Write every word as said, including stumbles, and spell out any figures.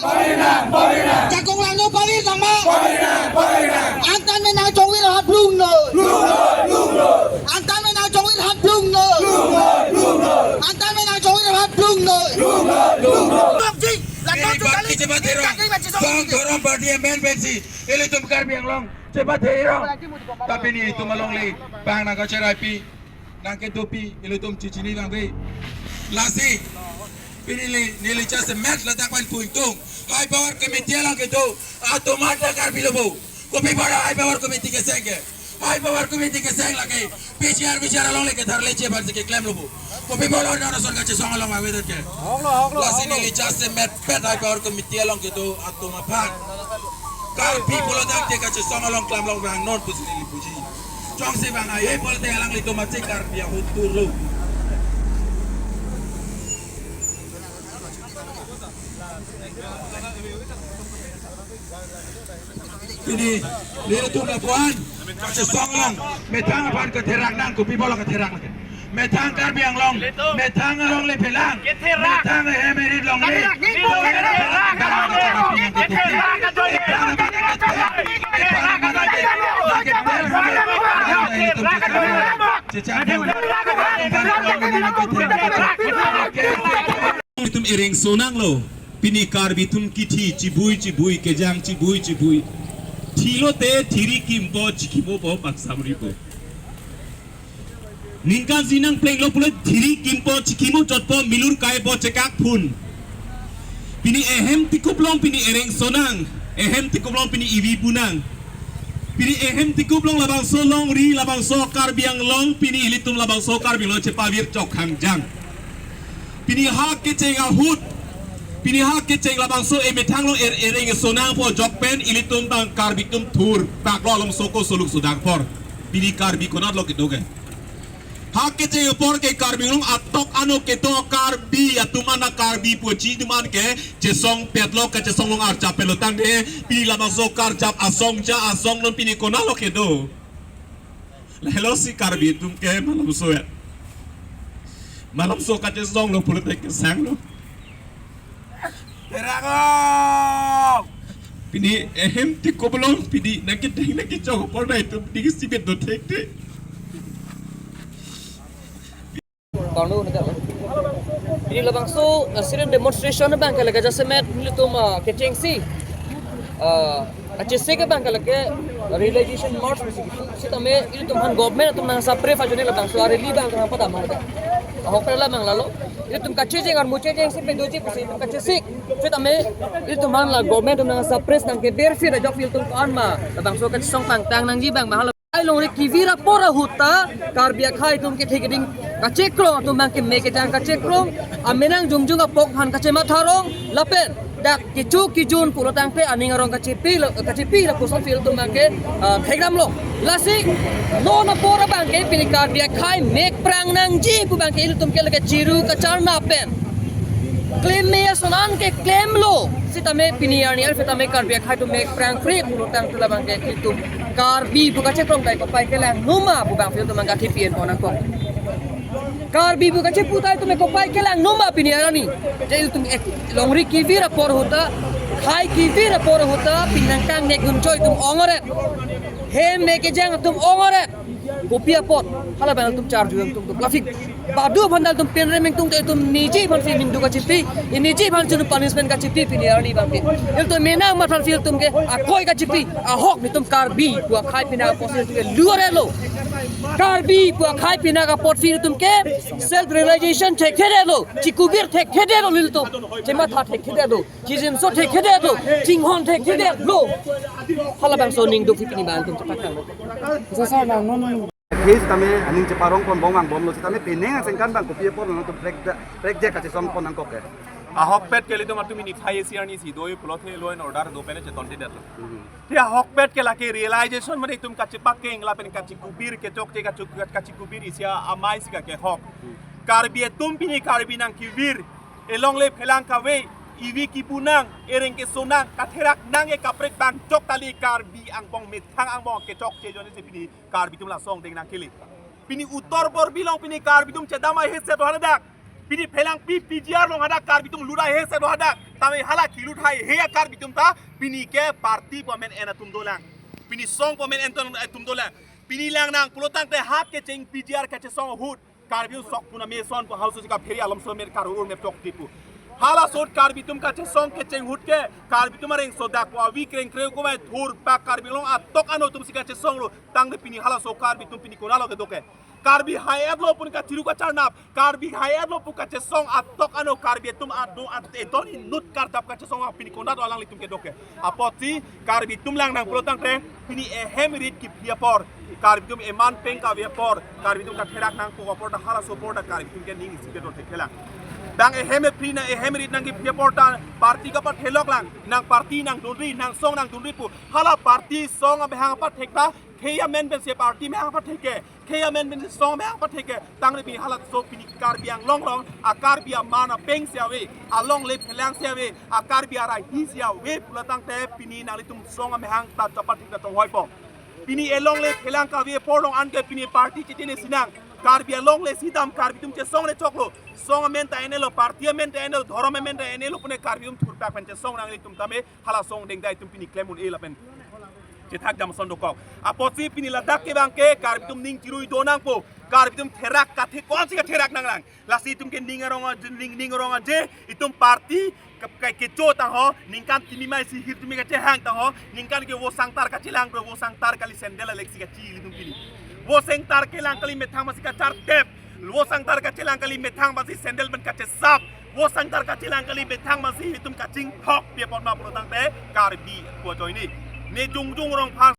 Parinang, parinang. Jakong Langno parinang ma. Parinang, parinang. Antan me nangchongvir aphan plung noi. Plung noi, plung noi. Antan me nangchongvir aphan plung noi. Plung noi, plung noi. Antan me nangchongvir aphan plung noi. Plung noi, plung noi. Plung noi. Ini party chepatheirong. Song Dhorom Party amen pensi ilitum Karbi Anglong chepatheirong. Tapi nelitum alongle bang nangkacheraipi, nangkedopi, ilitum chechini abang ave. Lasi pini neli, neli jasemet ladak pen pu ingtung. High power committee along kedo atum anta Karbi lo bo. Kopi apot high power committee kecheng ke? High power committee kecheng lake P G R V G R alongle ketharleji aphansi keklem lo bo. Kopi apot non ason kachesong along avedet ke? Lasi neli jasemet pet high power committee along kedo atum aphan Karbi pulo tangte kachesong along klemlong vangnon pusi neli puji. Jongsi vang aye pulote alanglitum achi Karbi ahut turlo. Pini nelitum lapuan kachesong along methang aphan katherak nang, kopi apot katherak nang? Methang Karbi Anglong, methang alongle phelang, methang ahem arit alongle. Itum ereng sonang lo. Pini Karbi atum kithi chibui chibui, kejang chibui chibui. Thilo te thiri kimpo chikimo po paksam ripo. Ningkan si nangplenglo pulo thiri kimpo chikimo chotpo, milur kaipo chekak phun. Pini ehem tikup along pini ereng sonang, ehem tikup along pini ivi punang. Pini ehem tikup along labangso longri, labangso Karbi Anglong, pini ilitum labangso Karbi Anglong chepavir chok hangjang. Pini ha kecheng ahut, pini ha kecheng labangso emethang along er, ereng sonangpo ajok pen ilitum bang Karbi atum thur paklo along soko soluk sudak apor. Pini Karbi konat lo kedo ke? Ha kecheng apor ke Karbi Anglong atok ano kedo Karbi atum an, Karbi puji atum an ke chesong petlo, kachesong along archap petlo tangte pini labangso karjap asong ja asong non pini konat lo kedo? Lahelo si Karbi atum ke malomso ya. Malomso kachesong lo pulote kesang lo. Terangong. Pini ehem tikup along pini nangketeng nangkechok apor nangtum pini kesibet do thekthek. Pangno na kala. Pini labangso, uh, student demonstration abang ke lake jasemet nelitum, uh, kechengsi, uh, kachesik abang ke lake realization march pusi. Sitame ilitum aphan government atum nang suppress ajoine labangso a-rally abang nangpadam nang. Ahok pela mang lalo. Ilitum kachecheng armu chechengsi pedoji pusi ilitum kachesik. Sitame ilitum aphan la government atum nang suppress nangkeber si ajok ilitum ko-an ma labangso kachesong pangtang nangji abang ma hala. Ai longri kivir apor ahut ta Karbi akhei atum kethe keding kachekrong, atum abang keme kejang kachekrong, amenang jongjong apok aphan kachematharong, lapen dak kecho kejun pulo tangte aning arong kachepi la, kachepi lapuson ilitum abang ke, ah, thekdamlo. Lasi non apor abang ke pini Karbi akhei mek prang nangji pu abang ke ilitum ke lake chiru kacharna pen klem me ason an ke klemlo. Sitame pini arni ar sitame Karbi akhei atum mek prang kre pulo tangte labang ke ilitum Karbi pu kachekrong dai kopai kelang numa pu abang ilitum abang ke T P N pon nangkok. Karbi pu kachepu ta ilitum mek kopai kelang numa pini arni. Je ilitum ek longri kivir apor ahut ta, khei kivir apor ahut ta, pini nangkangnek gunchoi atum ong-eret. Hem me kejang atum ong-eret. Kopi apot, hala abang ilitum charju ilitum tum traffic. Badu aphan ilitum penrem ingtung te ilitum niji aphan si ningduk kachepi, niji aphan si punishment kachepi pini arni abang ke. Ilitum menang matha si ilitum ke akoi kachepi, ahok nelitum Karbi pu akhei pini apot si ilitum ke luar elo. Karbi pu akhei pini apot si ilitum ke self realization thekthedetlo, chikubir thekthedetlo ilitum, chematha thekthedetlo, chijinso thekthedetlo, chinghon thekthedetlo. Hala abangso ningduk si pini abang ilitum chepaklang. Sir, nang non Case tame aning cheparong pon bom angbomlo sitame penang asengkan abang kopi apor nangtum prek da, prekjak kachesong pon nangkok ke. Ahokpet ke ilitum atum ini phai isi arni si doi pulote law and order do pen cheton tidetlo. Hmm. Te ahokpet ke lake realization mane itum kachepakeng lapen kachikubir kechokche kachu-, kachikubir isi amei si kake hok. Hmm. Karbi atum pini Karbi nangkevir, elongle phelang kave, ivi kipu nang, ereng keso nang, katherak nang e kaprek bang chok tali Karbi angbong methang angbong kechokche ajoine si pini Karbi atum lason deng nangkele. Pini utor por bilong pini Karbi atum chedam ahe se to haladak. Pini phelangpi P G R along hadak Karbi atum lut haihe si do hadak. Tame hala kelut haihe a-Karbi atum ta pini ke party pu amen en atum dolang. Pini song pu amen en atum dolang. Pini lang nang pulotangte ha kecheng P G R kachesong ahut Karbi atum sok puna meson pu hausu sika pheri alom so mer karur mer chok tipu. Halaso ahut Karbi atum kachesong kecheng ahut ke Karbi atum areng sodak pu avi kreng kreu ko mai thurpak Karbi Anglong atok ano atum si kachesong lo. Tangte pini halaso Karbi atum pini konatlo kedo ke? Karbi hai-etlo pu kachiru kacharnap, Karbi hai-etlo pu kachesong atok ano Karbi atum adu at edon inut kardap kachesong pini konat alanglitum kedo ke? Apotsi Karbi atum lang nang pulotangte pini ehem rit kephi apor, Karbi atum eman peng kave apor, Karbi atum katherak nangpo apor ta halaso apor ta Karbi atum ke ning isi kedo thelang. Bang ehem ephi na ehem rit nang kephi apor ta party kapathelok lang, nang party nangdunri, nang song nangdunri pu. Hala party song amahang pathek ta khei amen pensi party amahang pathek ke, khei amen pensi song amahang pathek ke. Tangte pini halaso pini Karbi Anglong along a-Karbi aman apeng si ave, alongle phelang si ave, a-Karbi arahi si ave pulotangte pini nanglitum song amahang ta chapathek ta chonghoipo. Pini elongle phelang kave apor along anke pini party chetine sinang. Karbi alongle sidam Karbi atum chesong le choklo. Song amen ta enelo, party amen ta enelo, dhorom amen ta enelo pune Karbi atum thurpak pen chesong nanglitum tame hala song dengdai atum pini klem un-e lapen chethak damson dokok. Apotsi pini ladak ke bang ke Karbi atum ning chirui do nangpo. Karbi atum therak kathe konsi katherak nanglang. Lasi itum ke ning arong aje, ning, ning arong aje, itum party ke, ke, kecho tangho, ningkan kimi mai si hir tumi kachehang tangho, ningkan ke vo sangtar kachelang, vo sangtar kali sandal alek si kachi ilitum pini. Vo sangtar kelang kali methang masi kachartep, vo sangtar kachelang kali methang masi sandal pen kachesap, vo sangtar kachelang kali methang masi itum kachingthok, pi apot ma pulotangte Karbi pu ajoine. Ne jongjong rong phan